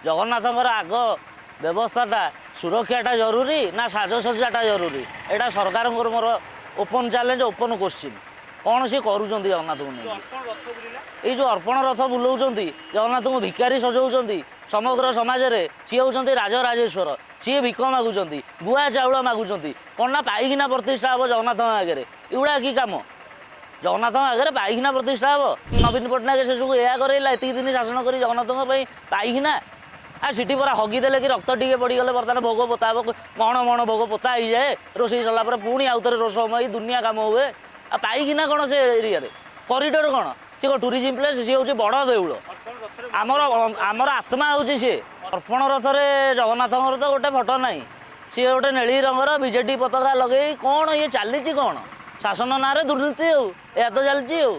ଜଗନ୍ନାଥଙ୍କର ଆଗ ବ୍ୟବସ୍ଥାଟା, ସୁରକ୍ଷାଟା ଜରୁରୀ ନା ସାଜସଜ୍ଜାଟା ଜରୁରୀ? ଏଇଟା ସରକାରଙ୍କର ମୋର ଓପନ୍ ଚ୍ୟାଲେଞ୍ଜ, ଓପନ୍ କୋଶ୍ଚିନ୍। କ'ଣ ସିଏ କରୁଛନ୍ତି ଜଗନ୍ନାଥଙ୍କୁ ନେଇକି? ଏଇ ଯେଉଁ ଅର୍ପଣ ରଥ ବୁଲଉଛନ୍ତି, ଜଗନ୍ନାଥଙ୍କୁ ଭିକାରୀ ସଜାଉଛନ୍ତି ସମଗ୍ର ସମାଜରେ। ସିଏ ହେଉଛନ୍ତି ରାଜରାଜେଶ୍ୱର, ସିଏ ଭିକ ମାଗୁଛନ୍ତି, ଗୁଆ ଚାଉଳ ମାଗୁଛନ୍ତି। କ'ଣ ନା ପାଇକିନା ପ୍ରତିଷ୍ଠା ହେବ ଜଗନ୍ନାଥଙ୍କ ଆଗରେ? ଏଗୁଡ଼ା କି କାମ? ଜଗନ୍ନାଥଙ୍କ ଆଗରେ ପାଇଖିନା ପ୍ରତିଷ୍ଠା ହେବ? ନବୀନ ପଟ୍ଟନାୟକ ସେସବୁ ଏହା କରେଇଲା ଏତିକି ଦିନ ଶାସନ କରି ଜଗନ୍ନାଥଙ୍କ ପାଇଁ ପାଇଖିନା। ଆଉ ସେଠି ପରା ହଗିଦେଲେ କି ରକ୍ତ ଟିକେ ପଡ଼ିଗଲେ ବର୍ତ୍ତମାନ ଭୋଗ ପୋତା ହେବ। ମହଣ ମହଣ ଭୋଗ ପୋତା ହେଇଯାଏ। ରୋଷେଇ ସରିଲା ପରେ ପୁଣି ଆଉ ଥରେ ରୋଷ ହେଇ ଦୁନିଆ କାମ ହୁଏ। ଆଉ ପାଇଖିନା କ'ଣ ସେ ଏରିଆରେ? କରିଡର କ'ଣ? ସିଏ କ'ଣ ଟୁରିଜିମ୍ ପ୍ଲେସ୍? ସିଏ ହେଉଛି ବଡ଼ ଦେଉଳ ଆମର, ଆମର ଆତ୍ମା ହେଉଛି ସିଏ। ଅର୍ପଣ ରଥରେ ଜଗନ୍ନାଥଙ୍କର ତ ଗୋଟେ ଫଟୋ ନାହିଁ। ସିଏ ଗୋଟେ ନେଳି ରଙ୍ଗର ବିଜେଡି ପତାକା ଲଗେଇ କ'ଣ ଇଏ ଚାଲିଛି? କ'ଣ ଶାସନ ନାଁରେ ଦୁର୍ନୀତି ଆଉ ଏହା ତ ଚାଲିଛି ଆଉ।